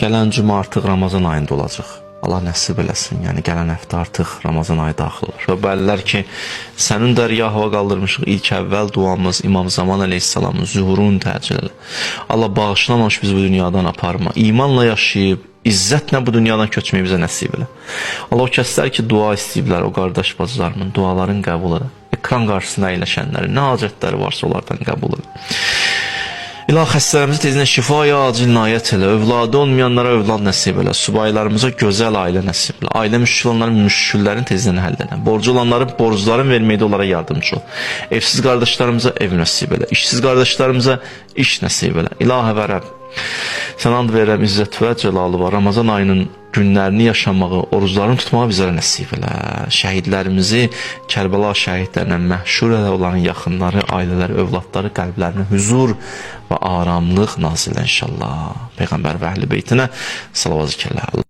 Gələn cümə artıq Ramazan ayında olacaq. Allah nəsib eləsin. Yəni gələn həftə artıq Ramazan ayı daxil olur. Və bəllər ki, sənin dərgahına qaldırmışıq ilk əvvəl duamız İmam Zaman əleyhissalamın zühurunu təcil elə. Allah bağışlamamış bizi bu dünyadan aparma. İmanla yaşayıb izzətlə bu dünyadan köçməyi bizə nəsib elə. Allah o kəslər ki, dua istəyiblər, o qardaş bacılarımın dualarını qəbul elə. Ekran qarşısında əyləşənlərin nə hacətləri varsa onlardan qəbul elə. İlah xəstələrimizi tezdən şifaya acil inayət elə. Övladı olmayanlara övlad nəsib elə. Subaylarımıza gözəl ailə nəsib elə. Ailə müşkül olanların müşküllərini tezdən həll elə. Borcu olanların borclarını verməkdə onlara yardımcı ol. Evsiz qardaşlarımıza ev nəsib elə. İşsiz qardaşlarımıza iş nəsib elə. İlahi və Rəbb, sən and verirəm izzət və cəlalı var. Ramazan ayının günlərini yaşamağı, oruclarını tutmağı bizlərə nəsib elə. Şəhidlərimizi Kərbəla şəhidlərinə məhşur elə, onların yaxınları, ailələri, övladları, qəlblərinə huzur və aramlıq nazil elə inşallah. Peyğəmbər və əhl-i beytinə salavat zikirlə.